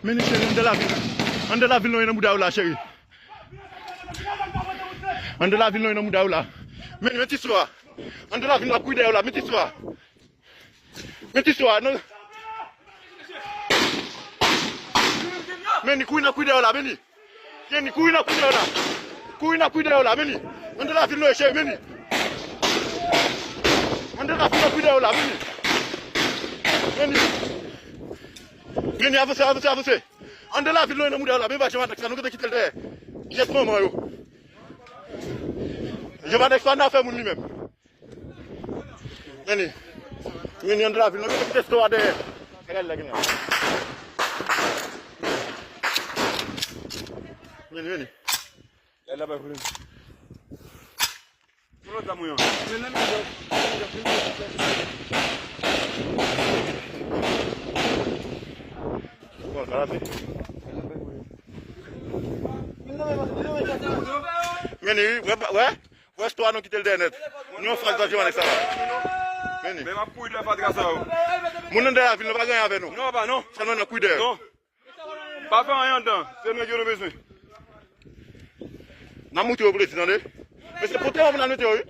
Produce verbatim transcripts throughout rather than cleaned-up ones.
Men cheri, anndan lavil. Anndan lavil non, e nan bouda yo la, cheri. Anndan lavil non, e nan bouda yo la. Men, men ti swa. Anndan lavil, n ap kouri dèyè yo la, men ti swa. Men ti swa, non. Men ni kouri nan kouri dèyè yo la, men ni. Men ni kouri nan kouri dèyè yo la. Kouri nan kouri dèyè yo la, men ni. Anndan lavil non, cheri, men ni. Anndan lavil nan kouri dèyè yo la, men ni. Men ni. Men ni, avanse, avanse, avanse. Anndan lavil non, e nan bouda yo la, men ba Jean Madex sa, nou gentan kite l dèyè. Pyès manman yo. Jean Madex pa nan afè moun li menm. Vini. Vini anndan lavil, nou kite sitwa dèyè. Gade la, gade la. Vini, vini. Gade la, pa vini. Yon lòt zam ou yon. Bon, sa la fè. Vini, wi, wè, wè. Wè istwa nou kite l dèyè nèt. Nou an faz nan Jean Madex sa la. Vini. Men m ap kouri dèyè fatra sa yo. Moun nan dèyè lavil, nou pa gen anyen avè nou. Non, papa, non. Sèlman nan kouri dèyè. Non. Pa fè anyen anndan. Se nèg yo nou bezwen. N a moutre yo presi, tande. Mesye, pote mwen pou n al mete yo, wi.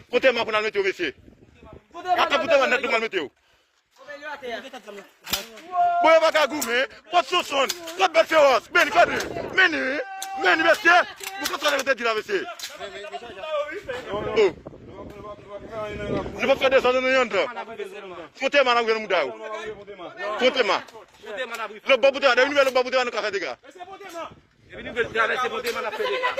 Pote mwen pou n al mete yo, mesye. Gata pote mwen nèt nou pral mete yo. Bon, yo pa ka goumen. Kot Sonson? Kot bèt fewòs? Meni, kote? Meni, meni, mesye. Bon, kote sa nèg te di la, mesye? Oh. Nou pa fè dezòd nan yon tan. Fon tema n ap rive nan mouda yo. Fon tema. Lòt bò pou tema, depi nou wè lòt bò pou tema, nou ka fè dega. Epi nou vle travèse monte, man ap fè dega.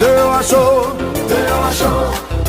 Deyò a cho, deyò a cho,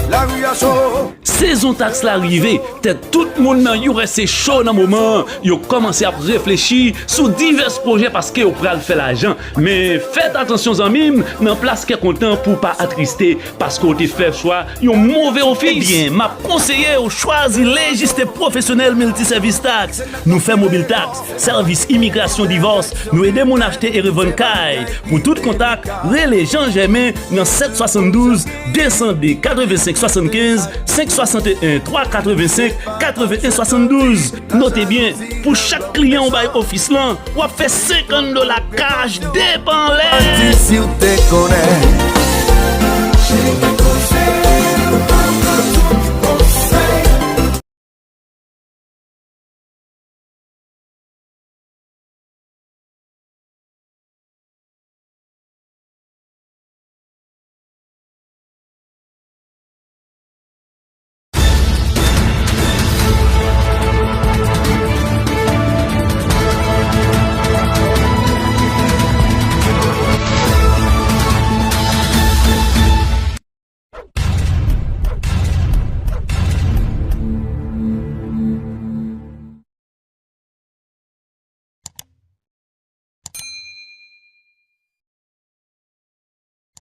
lari a cho. Sezon taks la rive, tèt tout moun nan U S A cho nan moman an. Yo kòmanse ap reflechi sou divès pwojè paske yo pral fè lajan. Men fèt atansyon zanmi m, nan plas kè kontan pou w pa atriste paske w te fè chwa yon move ofis. Ebyen, m ap konseye w chwazi Lejiste Pwofesyonèl Miltisèvis Taks. Nou fè mobil taks, sèvis imigrasyon, divòs, nou ede moun achte e revann kay. Pou tout kontak, rele Jean Germain nan sèt swasanndouz, de san de, katrevensenk swasannkenz, senk swasanteyen, twa katrevensenk, katrevenyen swasanndouz. Note byen, pou chak kliyan w bay ofis lan, w ap fè senkant dola kach depanlè. Manti si w te konnen. Cheri,